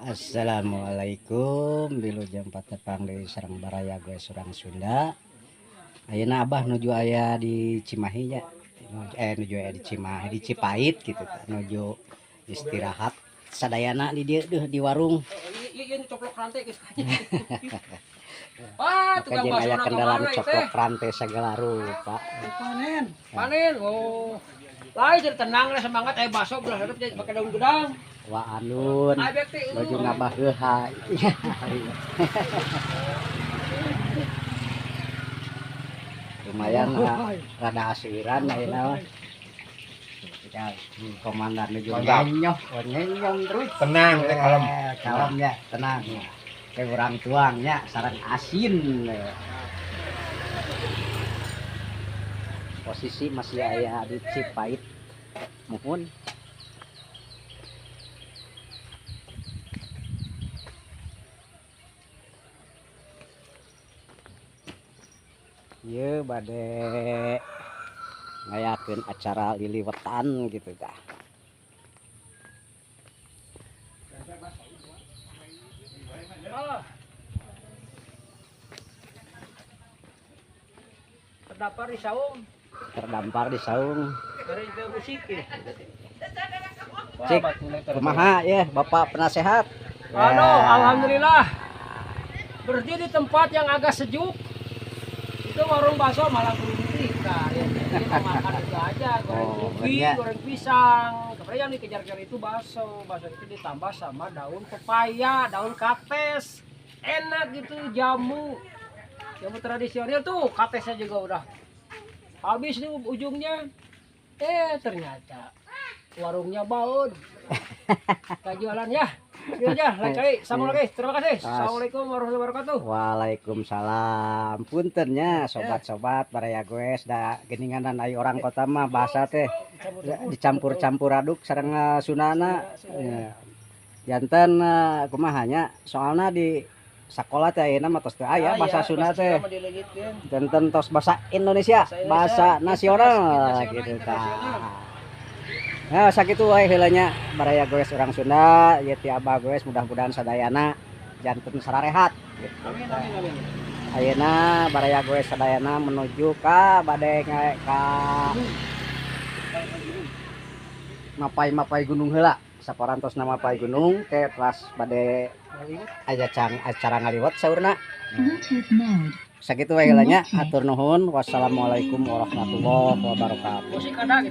Assalamualaikum, wilujeng patepang deui sareng baraya gue surang Sunda. Ayeuna Abah nuju aya di Cimahi nya. Nuju aya di Cimahi, di Cipait gitu, nuju istirahat sadayana di dieu deuh di warung. Iya, coplok rantai geus. Wah, tukang Maka bakso aya na kendala kamana coplok teh? rantai segala rupa. Panen. Panen. Oh. Lain jadi tenang lah semangat aya bakso belah hareup jadi pakai daun gedang. Wa anun Ai bekti. nuju ngabah heula. Lumayan lah, rada asiran ayeuna mah. Ya, komandan nuju ngenyoh, ngenyong terus. Tenang, teh kalem. Kalem ya, tenang. Kayak orang tuangnya sarang asin. Posisi masih aya di Cipait. Muhun. Ieu bade ngayakeun acara liliwetan gitu tah. Terdampar di saung. Terdampar di saung. Dari itu musik ya. Cik, kumaha ya Bapak penasehat? Halo, alhamdulillah. Berdiri di tempat yang agak sejuk. Itu warung bakso malah berhenti. Nah, ya, jadi mau makan itu aja, goreng ubi, goreng pisang. Kemudian yang dikejar-kejar itu bakso. Bakso itu ditambah sama daun pepaya, daun kates. Enak gitu jamu. Jamu tradisional tuh, katesnya juga udah habis tuh ujungnya. Ternyata warungnya baut. Gak jualan ya. Segitu aja, lain kali sambung lagi. Terima kasih. Assalamualaikum warahmatullahi wabarakatuh. Waalaikumsalam. Puntennya sobat-sobat baraya goes da geuningan ai orang kota mah bahasa teh dicampur-campur aduk sareng Sundana. Ya. Janten kumaha nya soalna di sakola teh ayeuna mah tos teu aya bahasa Sunda teh. Janten tos bahasa Indonesia, bahasa nasional gitu tah. Nah, sakitu wae heula nya baraya goes urang Sunda, ieu ti Abah goes mudah-mudahan sadayana janten sararehat gitu. Amin amin amin. Ayeuna baraya goes sadayana menuju ka bade ka mapai-mapai gunung heula. Saparantosna mapai gunung ke teras bade aya acara ngaliwat saurna. Sakitu wae heula nya, hatur nuhun. Wassalamualaikum warahmatullahi wabarakatuh. Musik ada.